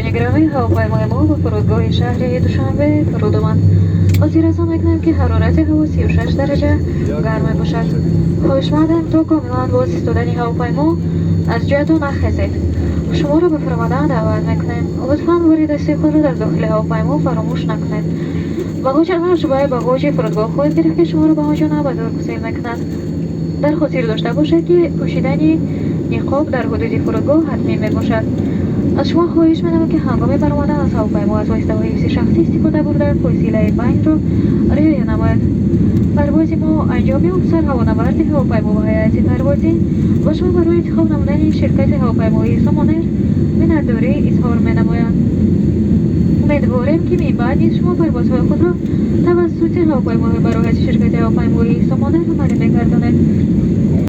Бинандагони гиромӣ, ҳавопаймои мо ба фурудгоҳи шаҳри Душанбе фуруд омад. Хотиррасон мекунем, ки ҳарорати ҳаво 36 дараҷа гарм мебошад. Хоҳишмандем, то комилан боз истодани ҳавопаймо аз ҷоятон нахезед. Шуморо ба фуромадан даъват мекунем. Лутфан бори дастии худро дар дохили ҳавопаймо фаромӯш накунед. Багоҷ аз шӯъбаи багоҷи фурудгоҳ хоҳед гирифт, ки шуморо ба он ҷо навбатдор гусел мекунад. Дар хотир дошта бошед, ки пӯшидани ниқоб дар ҳудуди фурудгоҳ ҳатмӣ мебошад. Аз шумо хоҳиш менамоям, ки ҳангоми баромадан аз ҳавопаймо аз воситаҳои ҳифзи шахсӣ истифода бурда, фосилаи байнро риоя намояд. Парвози мо анҷом ёфт. Сарҳавонаварди ҳавопаймо ва ҳайати парвозӣ ба шумо барои интихоб намудани ширкати ҳавопаймоии Сомонэр миннатдорӣ изҳор менамоянд. Умедворем, ки минбаъд низ шумо парвозҳои худро тавассути ҳавопаймоҳои бароҳати ширкати ҳавопаймоии Сомонэр амалӣ мегардонед.